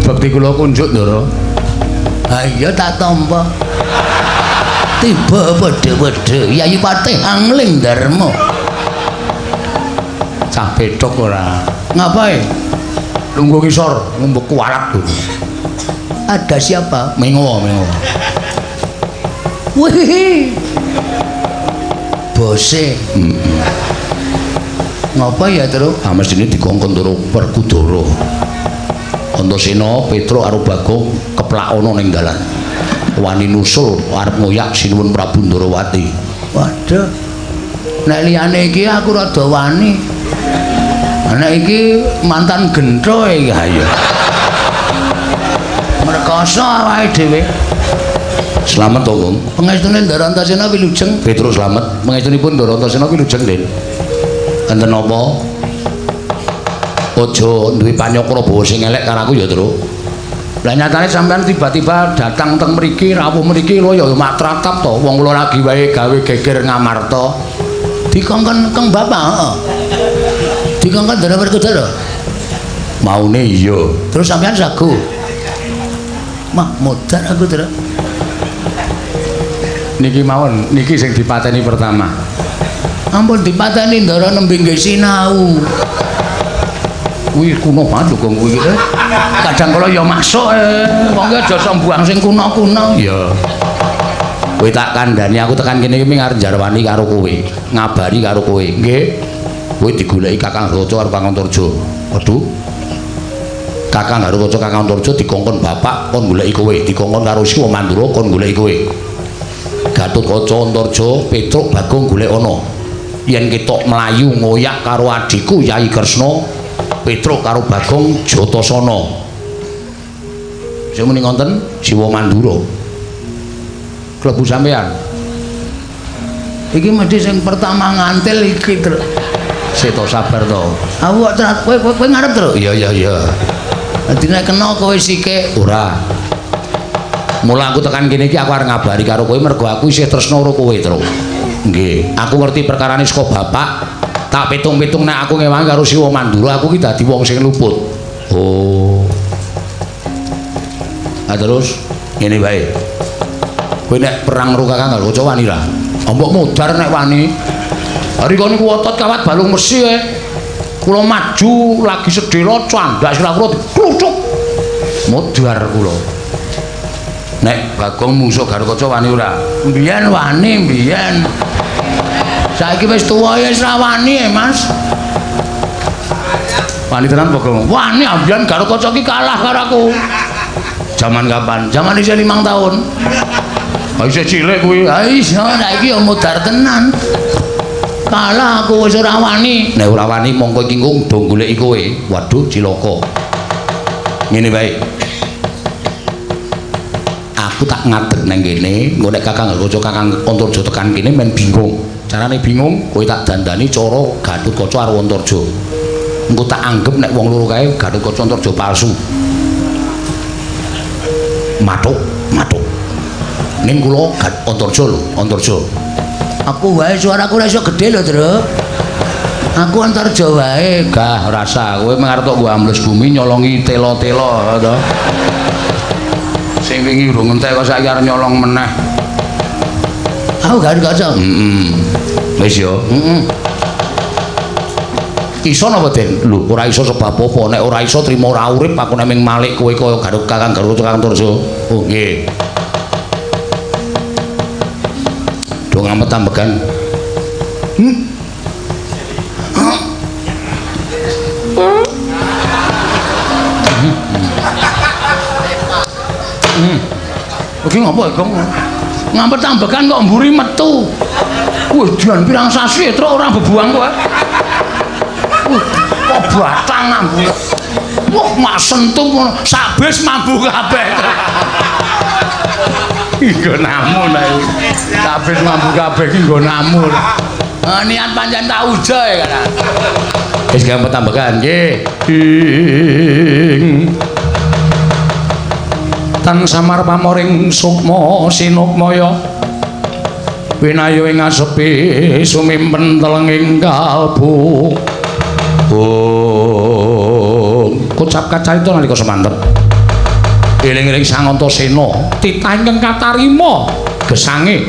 Bekti kula kunjuk, Ndara. Ha iya tak tampa. Tiba padha-padha Yayi Patih Angling Darma. Cah bedhok ora. Ngapain? Lungguh ngisor ngombe kualat lho. Ada siapa? Mengo, mengo. Wih. Bose. Ngapa ya, Truk? Ah mestine dikongkon Ndara Werkudara. Antasena, Petruk karo Bagong keplak ana ning dalan. Wani nusul arep ngoyak Sinuwun Prabu Ndarawati. Waduh. Nek liyane iki aku rada wani. Nek iki mantan gentho iki ha iya. Merkoso awake dhewe. Slamet to, Gong? Pengestune Ndara Antasena wilujeng. Petruk slamet. Pengestunipun Ndara Antasena wilujeng, Den. Enten napa? Aja duwe panyokra bawa sing elek karo aku ya, Truk. Lah nyatane sampean tiba-tiba datang teng mriki, rawuh mriki lho ya matratap to. Wong kula lagi wae gawe geger Ngamarta. Dikongkon Kang Bapak, heeh. Dikongkon Ndara Werkudara. Maune iya. Terus sampean sagu. Mah modar aku, Truk. Niki mawon, niki sing dipateni pertama. Ampun dipateni Ndara nembe nggih sinau. Kuwi kuno banget lho Gong kuwi. Kadang kala ya masuk wong ki aja sok mbuang sing kuno-kuno. Iya. Kowe tak kandhani aku tekan kene iki arep njarwani karo kowe, ngabari karo kowe. Nggih. Kowe digoleki Kakang Garuda karo Kakang Antarja. Waduh. Kakang Garuda Kakang Antarja dikongkon bapak kon goleki kowe, dikongkon karo Siwa Mandura kon goleki kowe. Gatotkaca Antarja Petruk Bagong golek ana. Yen ketok mlayu ngoyak karo adhiku Yai Kresna, Petruk karo Bagong Jatasana. Sing muni ngonten Siwa Mandura. Klebu sampean. Iki mesti sing pertama ngantil iki, Truk. Seto sabar to. Aku kok kowe kowe ngarep, Truk. Iya iya iya. Dadi nek kena kowe sike ora. Mula aku tekan kene iki aku arep ngabari karo kowe mergo aku isih tresna karo kowe, Truk. Nggih, aku ngerti perkarane saka bapak. Tak pitung-pitung nek aku ngewangi karo Siwa Mandura aku ki dadi wong sing luput. Oh. Ah terus ngene wae. Kowe nek perang karo Kakang Garuda wani ra? Mbok modar nek wani. Rika niku otot kawat balung mesi e. Kula maju lagi sedhela candhak sirah kula dikluthuk. Modar kula. Nek Bagong mungsuh Garuda wani ora? Mbiyen wani, mbiyen. Saiki wis tuwa ya wis ra wani e, Mas. Wani tenan Bagong? Wani ambiyen Garuda ki kalah karo aku. Jaman kapan? Jaman isih 5 tahun. Ha isih cilik kuwi. Ha iya, saiki ya modar tenan. Kalah aku wis ora wani. Nek ora wani mongko iki ngung do goleki kowe. Waduh cilaka. Ngene wae. Aku tak ngadeg nang kene, engko nek Kakang Garuda Kakang Antarja tekan kene men bingung. Carane bingung, kowe tak dandani cara Gatotkaca karo Antarja. Engko tak anggep nek wong loro kae Gatotkaca Antarja palsu. Mathuk, mathuk. Ning kula Antarja lho, Antarja. Aku wae suaraku ora iso gedhe lho, Truk. Aku Antarja wae. Gah rasa kowe mengarep tok nggo ambles bumi nyolongi tela-tela to. Sing wingi urung entek kok saiki arep nyolong meneh. Aku Garuda. Heeh. Wis ya. Heeh. Iso napa, Den? Lho, ora iso sebab apa? Nek ora iso trimo ora urip aku nek ming malik kowe kaya Garut Kakang Garuda Kakang Antarja. Oh, nggih. Do ngamet ambegan. Iki ngopo, Gong? Ngamet ambegan kok mburi metu. Wih, jan pirang sasi Truk ora bebuang kowe. Wih, kok batang mambu. Wah, mak sentuh ngono, sak bis mambu kabeh. Nggo namu nek. Sak bis mambu kabeh iki nggo namu. Ah, niat pancen tak ujo ya kan. Wis gampang tambahan nggih. Ing tan samar pamoring sukma sinukmaya winayo ing asepi sumimpen telenging kalbu. Oh, kocap kacarita nalika semanten. Eling-eling Sang Antasena, titah ingkang katarima gesange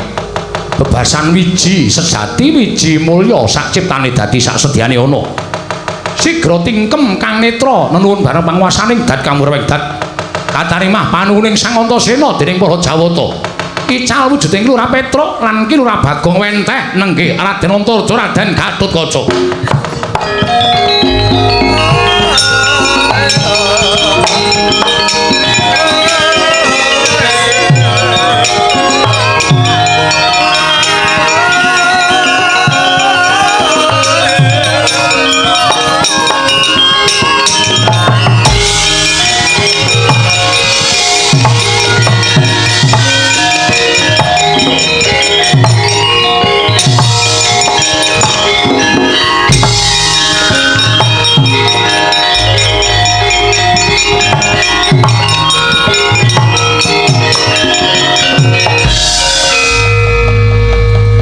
bebasan wiji sejati wiji mulya sak ciptane dadi sak sedyane ana. Sigra tingkem kang netra nenuwun bareng panguwasaning dat kamurweng dat katarimah panuwuning Sang Antasena dening para Jawata. Ical wujuding Lurah Petruk lan Ki Lurah Bagong wenteh nenggih Raden Antarja Raden Gatotkaca.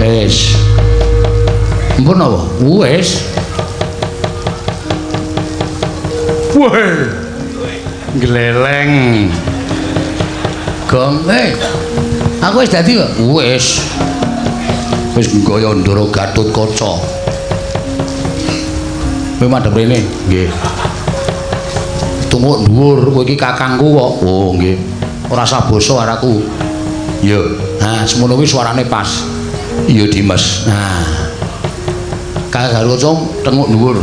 Wis. Ampun apa? Wis. Weh. Gleleng. Gong, aku wis dadi kok. Wis. Wis nggaya Ndara Gatotkaca. Kowe madhep rene? Nggih. Tunggu dhuwur, kowe iki kakangku kok. Oh, nggih. Ora usah basa karo aku. Iya. Nah, semono kuwi suarane pas. Iya, Dimas. Nah. Kakang Gatotkaca tenguk dhuwur.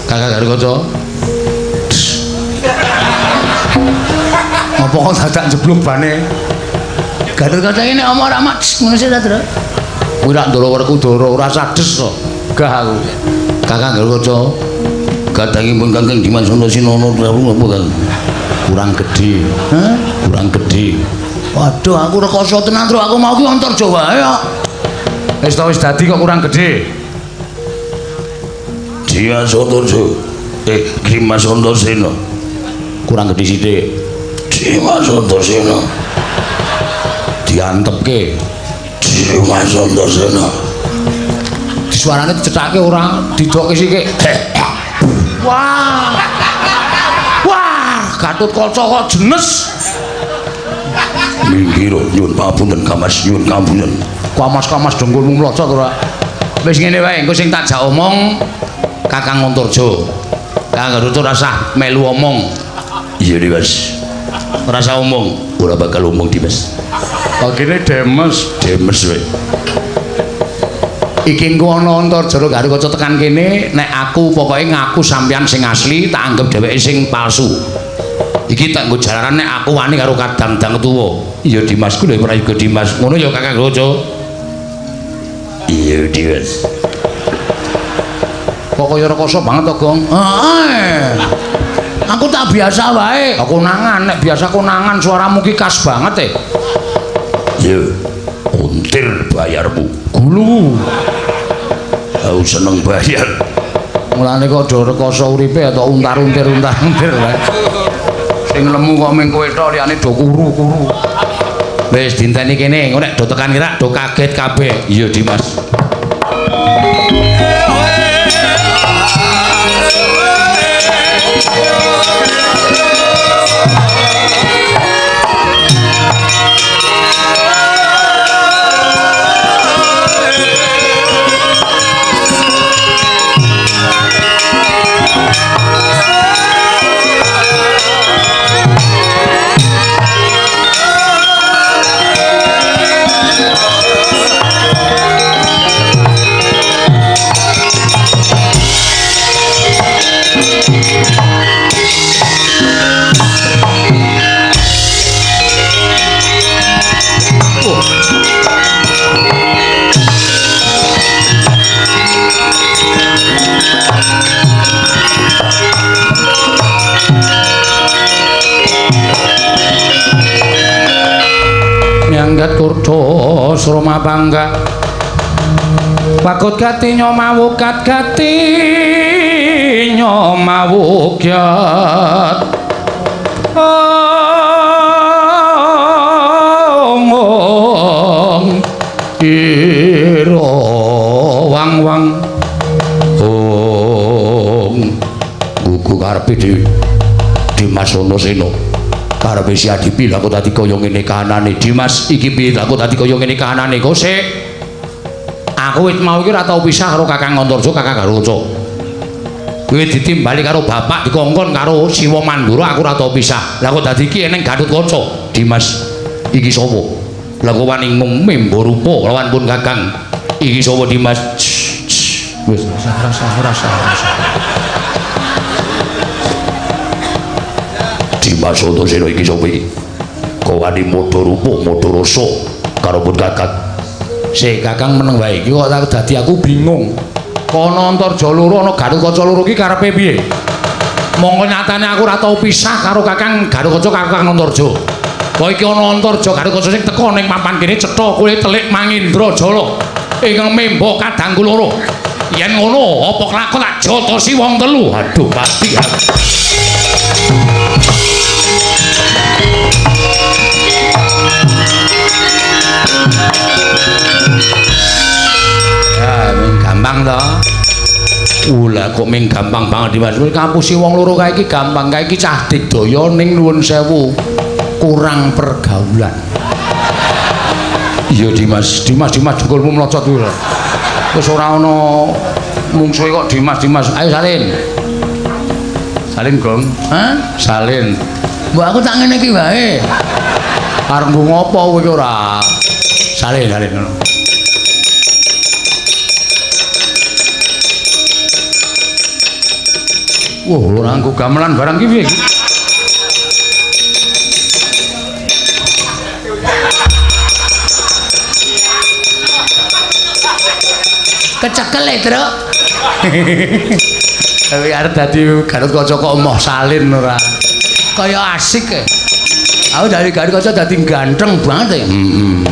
Kakang Gatotkaca. Apa kok dadak jeblok bane? Gatotkaca iki nek omong ora mak ngono sih ta, Tru? Kuwi rak Ndara Werkudara ora sades to. Gah aku. Kakang Gatotkaca kadangipun Kakang Dimas Antasena apa Kang? Kurang gedhe. Hah? Kurang gedhe. Waduh, aku rekoso tenan, Tru. Aku mau ki Antarja wae kok. Wis ta wis dadi kok kurang gedhe. Dimas Antarja. Dimas Antasena. Kurang gedhe sithik. Dimas Antasena. Diantepke. Dimas Antasena. Suarane dicethake ora didokke sithik. Wah. Wah, Gatotkaca kok jenes. Minggir nyuwun pangapunten Kamas, nyuwun pangapunten. Kamas-kamas dengkulmu mlocot ora. Wis ngene wae, engko sing tak jak omong Kakang Antarja. Kakang Gatotkaca ora usah melu omong. Iya, Dimas. Ora usah omong. Ora bakal omong, Dimas. Kene demes, demes wae. Iki engko ana Antarja Gatotkaca tekan kene, nek aku pokoke ngaku sampeyan sing asli, tak anggap dheweke sing palsu. Iki tak nggo jalaran nek aku wani karo kadang-dang tuwa. Iya Dimas, ku lho prayoga Dimas. Ngono ya Kakang Gatotkaca. Iya Dimas. Kok kaya rekoso banget to, Gong? Heeh. Aku tak biasa wae. Konangan, nek biasa konangan suaramu ki khas banget e. Iya. Untir bayarmu. Gulu. Aku seneng bayar. Mulane kok do rekoso uripe atau untar-untir untar-untir wae. Sing lemu kok ming kowe tok liyane do kuru-kuru. Wis dinteni kene, engko nek do tekan kira do kaget kabeh. Iya Dimas. Nyanggat kurdo sroma bangga wakut gati nyomawukat gati nyomawukyat ong ira wang wang ong karepe dhewe. Dimas Antasena. Karepe si Adipi lha kok dadi kaya ngene kahanane. Dimas iki piye lha kok dadi kaya ngene kahanane? Kok sik. Aku wit mau iki ora tau pisah karo Kakang Antarja, Kakang Garuca. Kowe ditimbali karo bapak dikongkon karo Siwa Mandura aku ora tau pisah. Lah kok dadi iki eneng Gatotkaca. Dimas iki sapa? Lah kok wani membo rupa lawan pun Kakang. Iki sapa Dimas? Wis rasa. Dimas Antasena iki sapa iki? Kok wani modho rupa, modho rasa karo pun Kakang. Sik Kakang meneng wae iki kok dadi aku bingung. Kono Antarja loro ana Gatotkaca loro iki karepe piye? Monggo nyatane aku ora tau pisah karo Kakang Gatotkaca karo Kakang Antarja. Kok iki ana Antarja Gatotkaca sing teka ning papan kene cetha kowe telik Mangindra Jala ingkang memba kadangku loro. Yen ngono apa kelakon tak jotosi wong telu. Aduh pasti. Ya, ming gampang to. Lah kok ming gampang banget Dimas. Ngapusi wong loro kae iki gampang, kae iki cah digdaya ning nuwun sewu kurang pergaulan. Iya Dimas, Dimas jengkolmu mlocot kuwi lho. Wis ora ana mungsuhe kok Dimas, Dimas. Ayo salin. Salin, Gong. Hah? Salin. Mbok aku tak ngene iki wae. Arep nggo ngopo kowe iki ora? Salin, salin ngono. Wah, ora nggo gamelan barang iki piye iki? Kecekel e, Truk. Tapi arep dadi Gatotkaca kok emoh salin ora. Kaya asik e. Aku dari Gatotkaca dadi ganteng banget e. Heeh.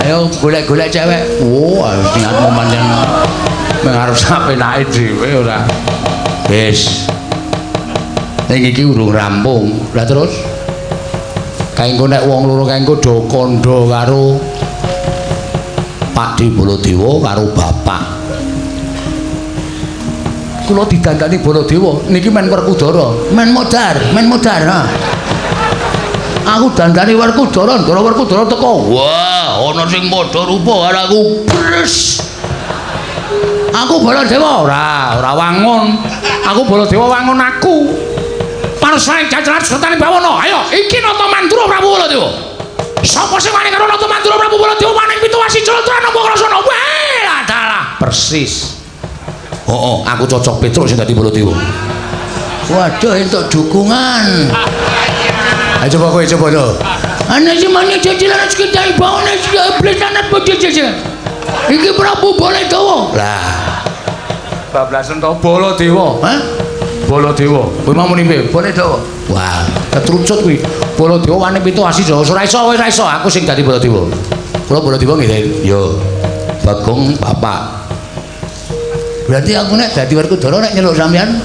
Ayo golek-golek cewek. Wah, niatmu pancen arep sapenake dhewe ora. Wis. Ning iki urung rampung. Lah terus kae engko nek wong loro kae engko do kandha karo Pakde Baladewa karo bapak. Kula didandani Baladewa niki men Werkudara, men modar, ha. Aku dandani Werkudara, ndara Werkudara teko. Wah, ana sing padha rupa karo aku. Bres. Aku Baladewa ora wangun. Aku Baladewa wangun aku. Parsae jajaran sertane bawana. Ayo, iki Nata Mandura Prabu Baladewa. Sapa sing wani karo Nata Mandura Prabu Baladewa wani pitu wasi jlontrana Krasana. Wah, dalah persis. Heeh, aku cocok Petruk sing dadi Baladewa. Waduh, entuk dukungan. Ayo coba kowe coba to. Ana sing mani jajaran sekitar bawana iblis anak bojo-bojo. Iki Prabu Baladewa. Lah. Bablasen to Baladewa. Hah? Baladewa. Kowe mau muni piye? Baladewa. Wah, ketrucut kuwi. Baladewa wani pitu asi Jawa. Ora iso, ora iso aku sing dadi Baladewa. Kula Baladewa nggih. Yo. Bagong bapak. Berarti aku nek dadi Werkudara nek nyeluk sampean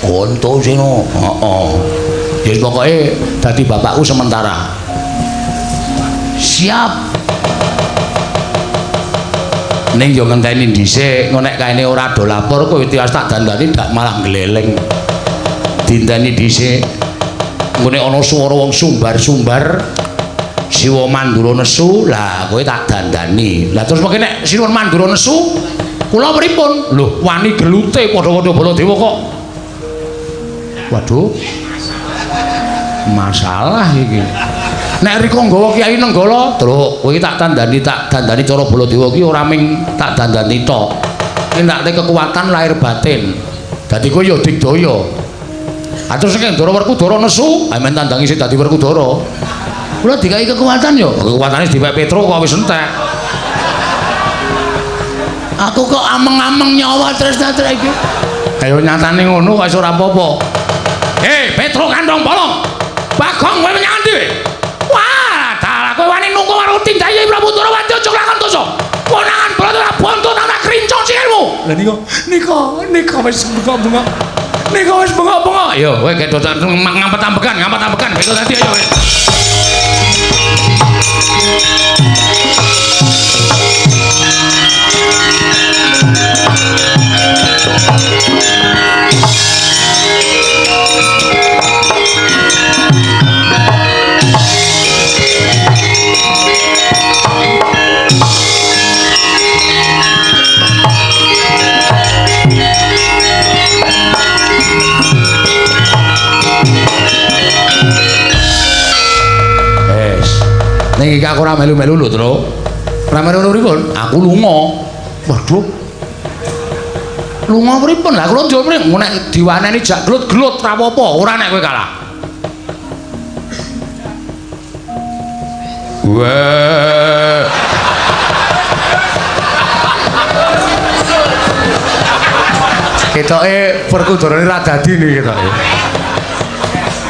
Antasena. Heeh. Ya pokoke dadi bapakku sementara. Siap. Ning yo ngenteni dhisik, engko nek kaene ora do lapor kowe tiwas tak dandani dak malah gleleng. Dinteni dhisik. Engko nek ana swara wong sumbar-sumbar Siwa Mandura nesu, lah kowe tak dandani. Lah terus mengke nek Siwa Mandura nesu, kula pripun? Lho, wani gelute padha-padha Baladewa kok. Waduh. Masalah iki. Nek rika nggawa Kyai Nenggala, Truk, kowe iki tak dandani cara Baladewa iki ora ming tak dandani tok. Enakne kekuatan lahir batin. Dadi kowe ya digdaya. Ah terus nek Ndara Werkudara nesu, amen tandangi sing dadi Werkudara. Kula dikai kekuatan ya. Kekuatane dipek Petruk kok wis entek. Aku kok ameng-ameng nyawa tresna-tresna iki. Ayo nyatane ngono kok iso ora apa-apa. Hei, Petruk kandhong bolong. Bagong kowe menyang endi? Wah, dalah kowe wani nunggu karo tindaye Prabu Ndorowati aja lakon dosa. Konangan Baladewa bonto tak krincong sikilmu. Lah nika wis bengok-bengok. Nika wis bengok-bengok. Ayo kowe gedho ngampet-ambekan, ngampet-ambekan gitu tadi ayo kowe. Ning iki aku ora melu-melu lho, Tru. Ora melu pripun? Aku lunga. Waduh. Lunga pripun? Lah kula njur mrene nek diwaneni jak glut-glut ra apa-apa, ora nek kowe kalah. Wah. Ketoke Werkudara ra dadi niki ketoke.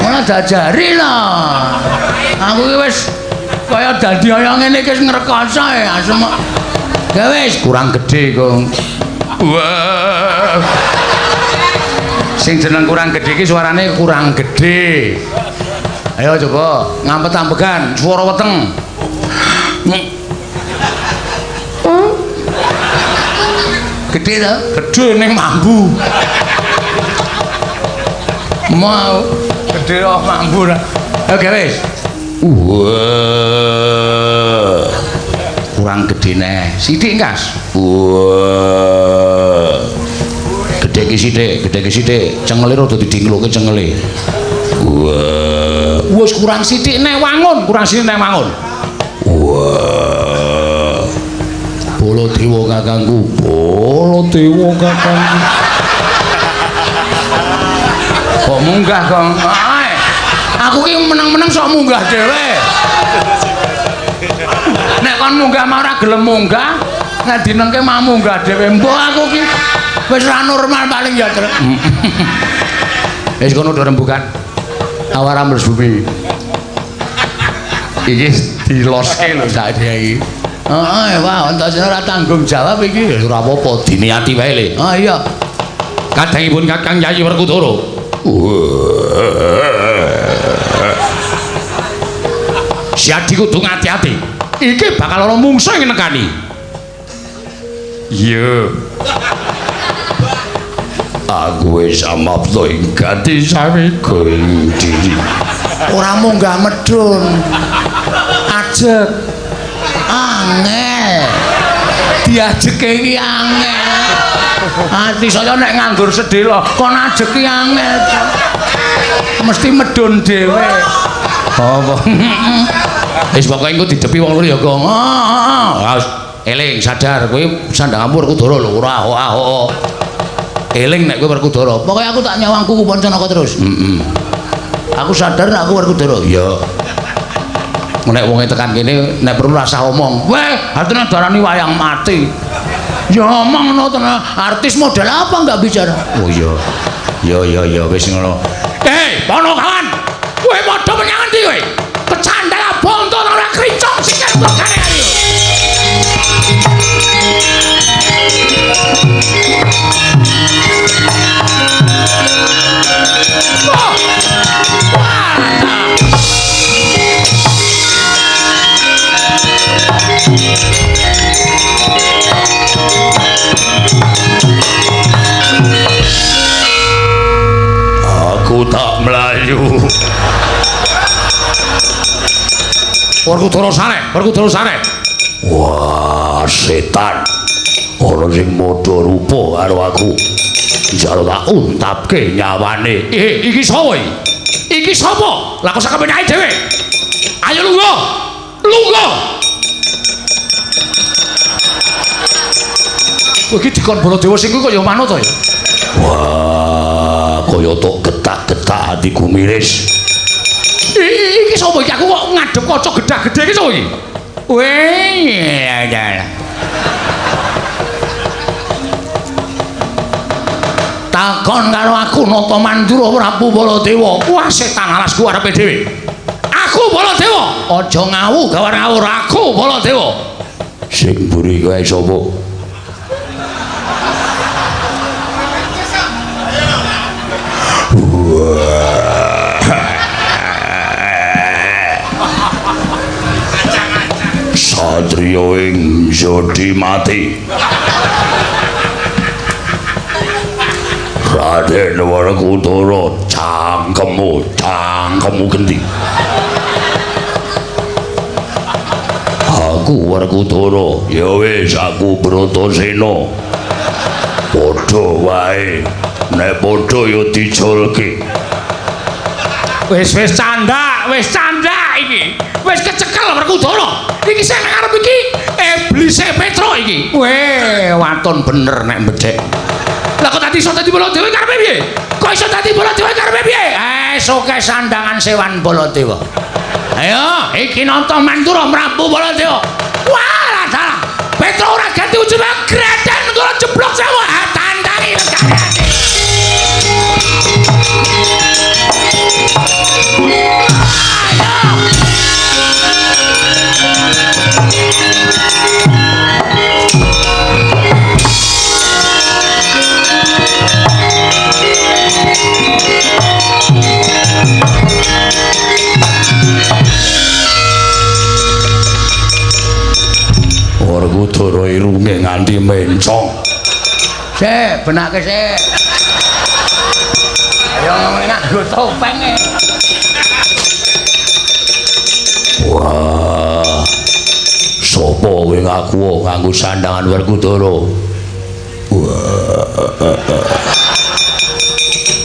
Ora diajari lah. Aku iki wis kaya dadi kaya ngene iki wis ngrekoso ya asem. Ya wis kurang gedhe, Gong. Wah. Sing jeneng kurang gedhe iki suarane kurang gedhe. Ayo coba ngampet-ambegan swara weteng. Gedhe ta? Gedhe ning mambu. Mau gedhe kok mambu ra. Oke wis. Wah. Kurang gedhe neh. Sithik Kas. Wah. Gedhe ki sithik, gedhe ki sithik. Cengele rada didingloke cengele. Wah. Wis kurang sithik neh wangun, kurang sithik neh wangun. Wah. Baladewa kakangku, Baladewa kakangku. Kok munggah, Gong? Ae. Aku ki meneng-meneng sok munggah dhewe. Nek kon munggah mah ora gelem munggah, nek dinengke mah munggah dhewe. Mbok aku ki wis ora normal paling ya, Truk. Wis kono do rembukan. Awara mles bumi. Iki diloske lho sak iki. Heeh, wah, Antasena ora tanggung jawab iki. Ya ora apa-apa, diniati wae le. Ah iya. Kadangipun Kakang Yayi Werkudara. Siadi kudu ngati-ati. Iki bakal ana mungsuh sing nekani. Iya. Aku wis amapta ing gati sawega ing diri. Ora munggah medhun. Ajeg. Angel. Diajeke iki angel. Ati saya nek nganggur sedhela, kon ajeki angel. Mesti medhun dhewe. Apa? Wis pokoke engko didepi wong loro ya, Gong. Heeh. Eling sadar kowe sandhangamu Werkudara lho, ora ahok-ahok. Eling nek kowe Werkudara. Pokoke aku tak nyawang kuku Pancanaka terus. Heeh. Aku sadar nek aku Werkudara. Iya. Nek wonge tekan kene nek perlu rasah omong. Weh, artine darani wayang mati. Ya omong ngono tenan. Artis model apa enggak bicara? Oh iya. Ya ya ya wis ngono. Eh, Ponokawan. Kowe padha menyang endi kowe? Kecandal bonto ora kricong sikil togane ayo. Oh. Wah. Aku tak melayu. Werkudara sare, Werkudara sare. Wah, setan. Ana sing padha rupa karo aku. Njaluk tak untapke nyawane. Iki sapa iki? Iki sapa? Lah kok sak kepenake dhewe. Ayo lungguh. Lungguh. Kowe iki dikon Baladewa sing kuwi kaya manut to ya? Wah, kaya tok getak-getak atiku miris. Iki sapa iki? Aku kok ngadep kaca gedhag-gedhe iki sapa iki? Weh, ya. Takon karo aku Nata Mandura Prabu Baladewa. Wah, setan alasku arepe dhewe. Aku Baladewa. Aja ngawu gawar ngawur aku Baladewa. Sing mburi kowe sapa? Satria ing jodi mati. Raden Werkudara, cangkemmu, cangkemmu gendi. Aku Werkudara, ya wis aku Bratasena. Padha wae, nek padha ya diculke. Wis wis candak iki. Wis kecekel Werkudara. Iki sing nang arep iki iblise Petruk iki. Weh, waton bener nek mbedhek. Lah kok dadi iso dadi Baladewa karepe piye? Kok iso dadi Baladewa karepe piye? Soke sandangan sewan Baladewa. Ayo, iki nonton Mandura Prabu Baladewa. Wah, dalah. Petruk ora ganti ujung greden kula jeblok sewu. Tandangi legane. Werkudara irunge nganti mencong. Sik, benake sik. Ayo ngomong nganggo topeng e. Wah. Sopo kowe ngaku nganggo sandangan Werkudara? Wah.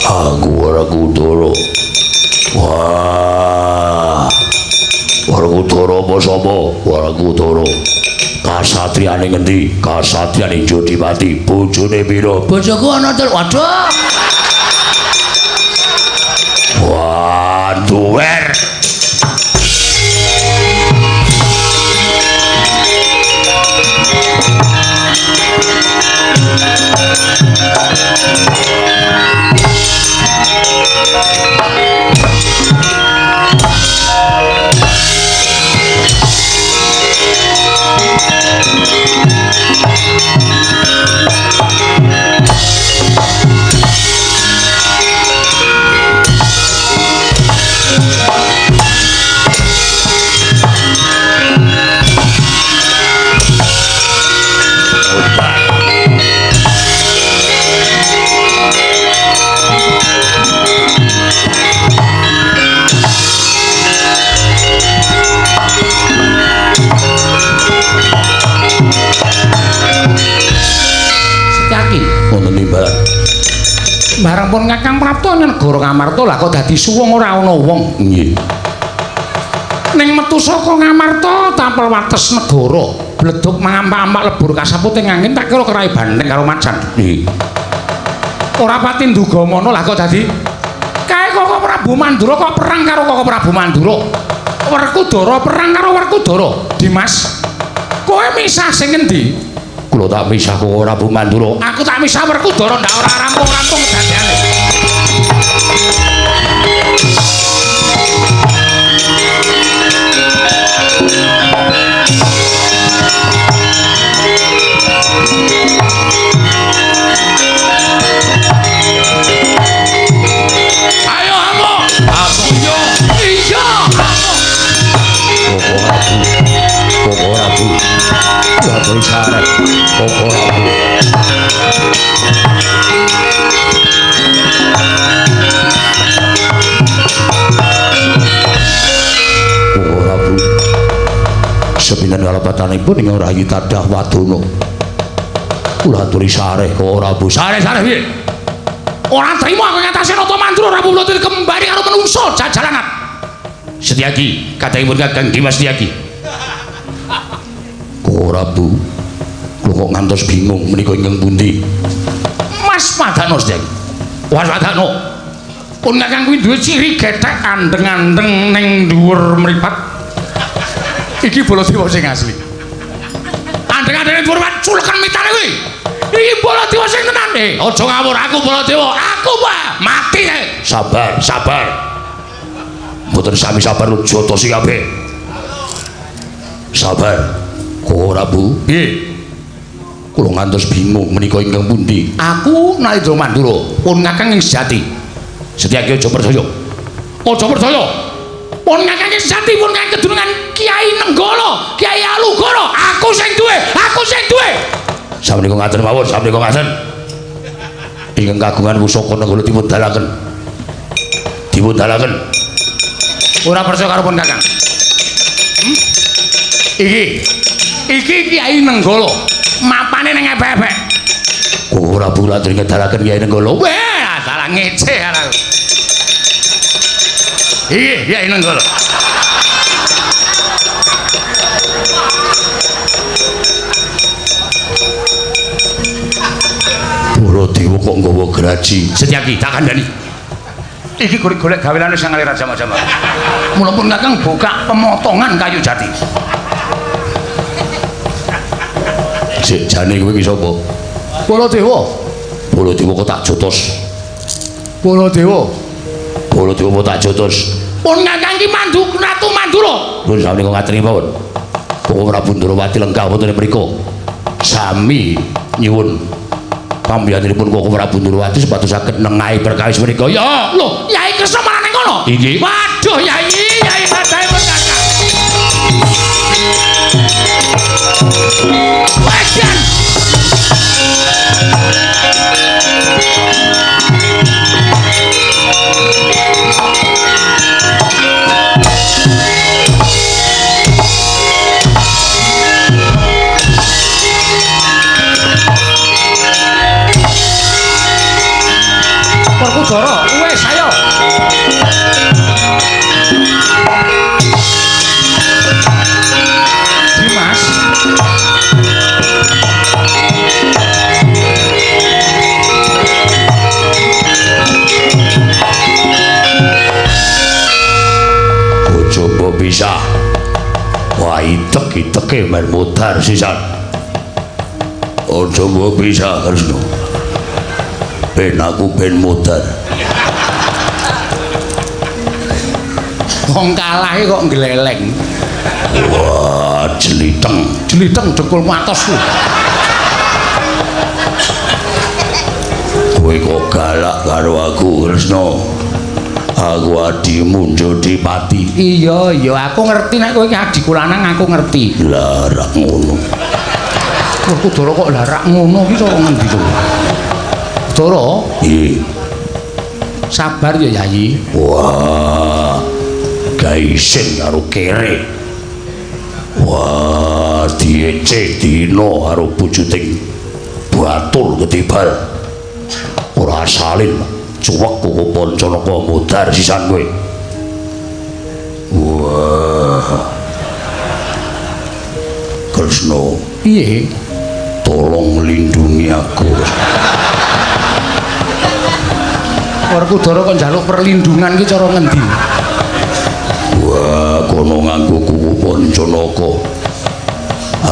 Aku Werkudara. Wah. Werkudara apa sapa? Werkudara. Kasatriyane ngendi? Kasatriyane Jodipati. Bojone pira? Bojoku ana telu. Waduh. Wah, duwer. Bareng pun Kakang Prapta negara Ngamarta lah kok dadi suwung ora ana wong. Nggih. Ning metu saka Ngamarta tapel wates negara, bledug mangampak-ampak lebur kasaput ing angin tak kira kerai bandeng karo macan. Nggih. Ora pati nduga mono lah kok dadi kae Koko Prabu Mandura kok perang karo Koko Prabu Mandura. Werkudara perang karo Werkudara. Dimas, kowe misah sing endi? Kula tak misah Koko Prabu Mandura. Aku tak misah Werkudara ndak ora rampung-rampung kedadiane. Ayo amuk. Amuk yo. Iya, amuk. Koko Prabu. Koko Prabu. Waduh sarep. Koko Prabu. Koko Prabu. Sepinten kalepatanipun ing rayi tadah wadana. Kula aturi sareh Koko Prabu. Sareh-sareh piye? Ora trimo aku ngatasi Nata Mandura Prabu Baladewa kembali karo menungso jajalangan. Setyaki, kadangipun Kakang Dimas Setyaki. Koko Prabu, kula kok ngantos bingung menika ingkang pundi? Mas Padano Setyaki. Mas Padano. Pun Kakang kuwi duwe ciri gethek andeng-andeng ning dhuwur mripat. Iki Baladewa sing asli. Andeng-andeng ning dhuwur mripat culekan mitane kuwi. Iki Baladewa sing tenan. Aja ngawur, aku Baladewa. Aku Pak, mati. Sabar, sabar. Mboten sami sabar jotosi kabeh. Sabar. Koko Prabu, Piye? Kula ngantos bingung menika ingkang pundi? Aku Nalindra Mandura, pun Kakang ing sejati. Setyaki aja percaya. Aja percaya. Pun Kakang ing sejati, pun Kakang kedunungan Kiai Nenggala, Kiai Alugoro. Aku sing duwe, aku sing duwe. Samenika ngaten mawon, samenika ngaten. Ingkang kagungan pusaka Nenggala dipun dalaken. Dipun dalaken. Ora percaya karo pun Kakang. Iki. Iki Kiai Nenggala. Mapane ning epek-epek. Koko Prabu latri ngedalaken Kiai Nenggala. Weh, salah ngece aku. Iki Kiai Nenggala. Baladewa kok nggawa graji. Setyaki tak kandhani. Iki golek-golek gawelane sang Raja Jama-jama. Mula pun Kakang buka pemotongan kayu jati. Sik jane kowe iki sapa? Baladewa. Baladewa kok tak jotos. Baladewa. Baladewa kok tak jotos. Pun Kakang iki mandu Ratu Mandura. Pun sami kok ngaturi mawon. Koko Prabu Ndrawati lenggah wonten ing mriku. Sami nyuwun pambiyanipun Koko Prabu Ndrawati supados saged nengahi perkawis menika. Ya, lho, Yai Kresna malah ning kono. Inggih. Waduh, Yai, Yai padhae pun Kakang. Wajan. Werkudara, wis ayo. Dimas. Coba bisa. Wah, itek-iteke men mudhar sisan. Aja mbok bisa, Kresna. Ben aku ben mudhar. Wong kalah kok ngleleng. Wah, jeliteng. Jeliteng dengkul matos ku. Kowe kok galak karo aku, Kresna? Aku adimu Jodipati. Iya, iya, aku ngerti nek kowe iki adikku lanang, aku ngerti. Lah rak ngono. Werkudara kok lah rak ngono iki cara ngendi to? Dara, Nggih. sabar ya Yayi. Wah, gaisin karo kere. Wah, diece dina karo bujuting batur ketibal. Ora salin, cuwek koko Pancanaka mudhar sisan kowe. Wah. Kresna, Piye? tolong lindungi aku. Werkudara kok njaluk perlindungan ki cara ngendi? Wah, kono nganggo kuku Pancanaka.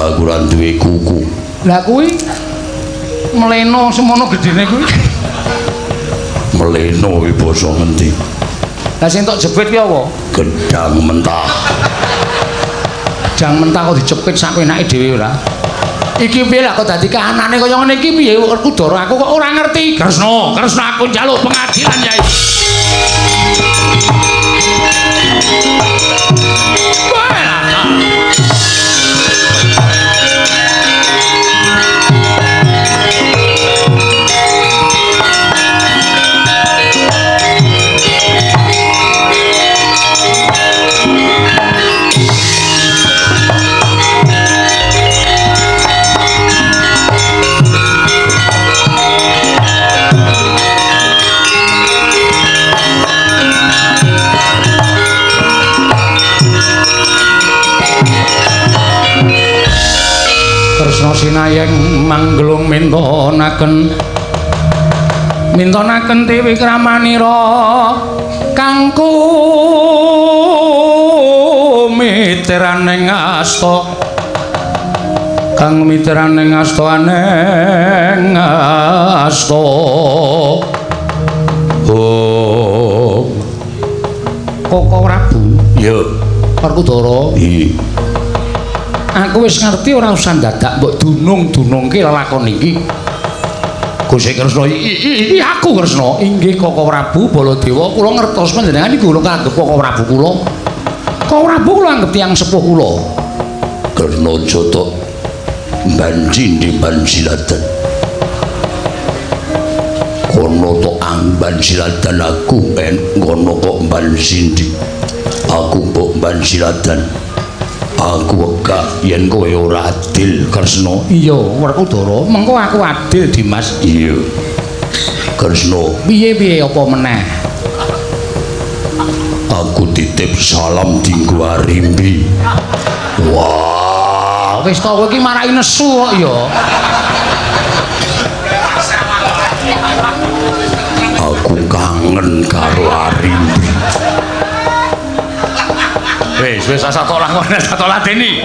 Aku ora duwe kuku. Lah kuwi mleno semono gedene kuwi. Mleno kuwi basa ngendi? Lah sing tok jepit ki apa? Gedang mentah. Gedang mentah kok dijepit sak enake dhewe ora? Iki piye lah kok dadi kahanane kaya ngene iki piye Werkudara aku kok ora ngerti. Kresna, Kresna aku njaluk pengadilan Yai. Kowe lah. Kresna sinayeng manggelung mintonaken mintonaken Dewi Kramanira kangku miteraning asta kang miteraning asta aneng asta. Oh Koko Prabu. Ya, Werkudara. Iya. Aku wis ngerti ora usah dadak mbok dunung-dunungke lelakon iki. Gusti Kresna, iki aku Kresna. Inggih Koko Prabu Baladewa, kula ngertos panjenengan iku kula kanggep Koko Prabu kula. Koko Prabu kula anggep tiyang sepuh kula. Kresna jotok banji di bansilatan. Kono tok amban silatan aku en ngono kok bansindi. Aku mbok bansilatan. Aku wegah yen kowe ora adil Kresna. Iya, Werkudara, mengko aku adil Dimas. Iya. Kresna, piye-piye apa meneh? Aku titip salam dinggo Arimbi. Wah, wis to kowe iki marai nesu kok ya. Aku kangen karo Arimbi. Wis wis asa tok lakon asa tok ladeni.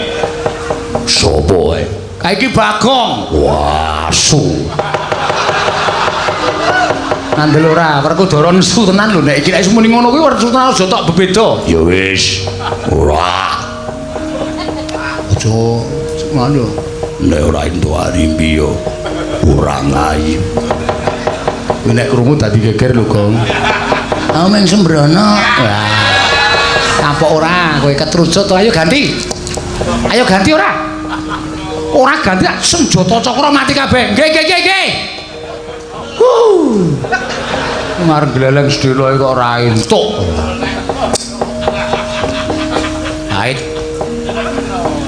Sopo ae? Kae iki Bagong. Wah, asu. Ngandel ora, Werkudara nesu tenan lho nek iki nek muni ngono kuwi nesu tenan aja tok bebeda. Ya wis. Ora. Aja ngono. Nek ora entuk Arimbi ya ora ngayu. Kuwi nek krungu dadi geger lho, Gong. Ah meng sembrono. Wah. Kapok ora, kowe ketrucut to. Ayo ganti. Ayo ganti ora? Ora ganti senjata cakra mati kabeh. Nggih, nggih, nggih, nggih. Ngarep gleleng sedelo kok ora entuk. Ait.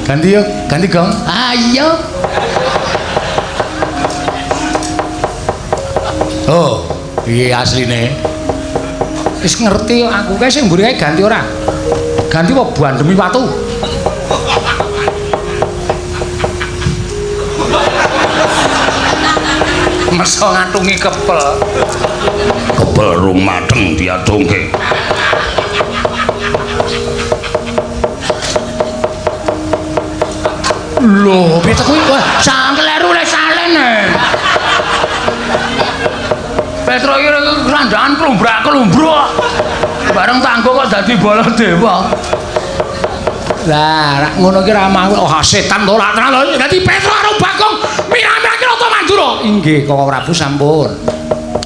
Ganti yo, ganti Gong. Ayo. Oh, piye asline? Wis ngerti aku kae sing mburi kae ganti ora? Ganti apa bandemi watu? Meso ngatungi kepel. Kepel rung mateng diatungke. Lho, piye kuwi? Wah, sang kleru le salen. Petro iki krandangan klumbrak-klumbruk. Bareng tanggo kok dadi Baladewa. Lah, rak ngono ki ra mau. Oh, setan to ora tenan lho. Dadi Petro karo Bagong mirah-mirah Rata Mandura. Inggih, Koko Prabu sampun.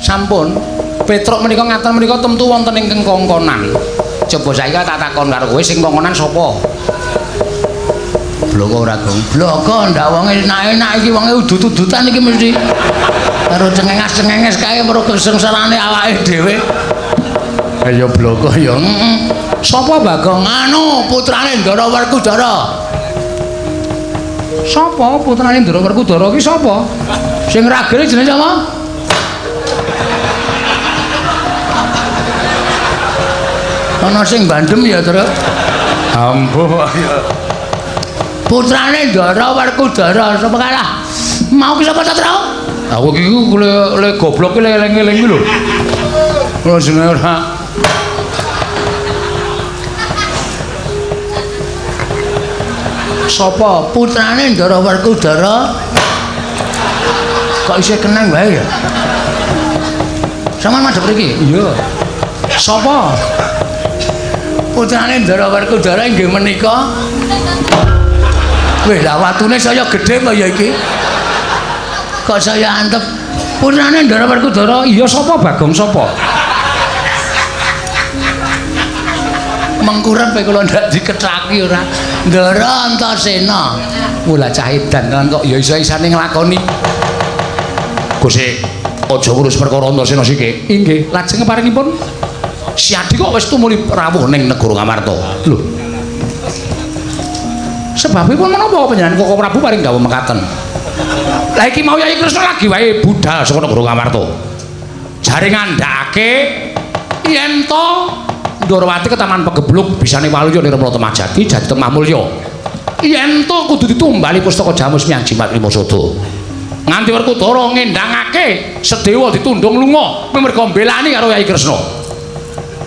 Sampun. Petruk menika ngaten menika temtu wonten ing kongkonan. Coba saiki tak takon karo kowe sing kongkonan sapa? Bloko ora, Gong? Bloko ndak wonge enak-enak iki wonge udut-udutan iki mesti. Karo cengenges-cengenges kae mergo kesengsarane awake dhewe. Ayo bloko ya. Heeh. Sapa Bagong? Anu putrane Ndara Werkudara. Sapa putrane Ndara Werkudara ki sapa? Sing ragene jenenge sapa? Ana sing bandem ya, Truk. Ampuh ya. Putrane Ndara Werkudara sapa kalah? Mau ki sapa ta, Truk? Aku iki le goblok ki eling-eling ki lho. Ora jenenge ora. Sapa putrane Ndara Werkudara? Kok isih keneng wae ya? Sampeyan madhep mriki? Iya. Sapa? Putrane Ndara Werkudara inggih menika. Wih, lah watune saya gedhe apa ya iki? Kok saya antep? Putrane Ndara Werkudara, iya sapa Bagong sapa? Mengkurep kula ndak dikethaki ora. Ndara Antasena. Mula cah edan tenan kok ya iso-isane nglakoni. Gusti, aja ngurus perkara Antasena siki. Inggih, lajeng paringipun Siadi kok wis tumuli rawuh ning negara Ngamarta. Lho. Sebabipun menapa panjenengan Koko Prabu paring dawuh mekaten? Lah iki mau Yayi Kresna lagi wae budal saka negara Ngamarta. Jare ngandhakake yen to Ndorowati ke Taman Pegebluk bisane waluya nirmala Temah Jati jati Temah Mulya. Yen to kudu ditumbali pustaka Jamus Miang Jimat Lima Sada. Nganti Werkudara ngendhangake Sedewa ditundung lunga merga mbelani karo Yayi Kresna.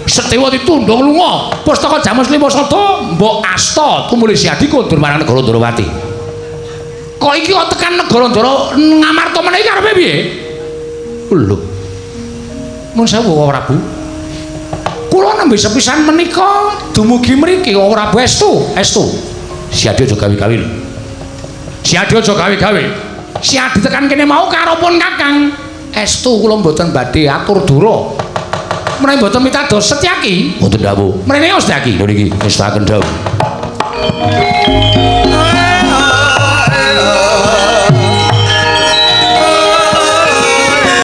Sedewa ditundung lunga, pustaka Jamus Lima Sada mbok asta tumuli Siadi kondur marang negara Ndorowati. Kok iki kok tekan negara Ndara Ngamarta meneh iki karepe piye? Lho. Mun sewu Prabu. Kula nembe sepisan menika dumugi mriki Koko Prabu estu, estu. Siadi aja gawe-gawe lho. Siadi aja gawe-gawe. Siadi tekan kene mau karopun Kakang. Estu kula mboten badhe atur dura. Menawi mboten mitados Setyaki, mboten dawuh. Mrene Setyaki. Lho niki ngestaken dawuh.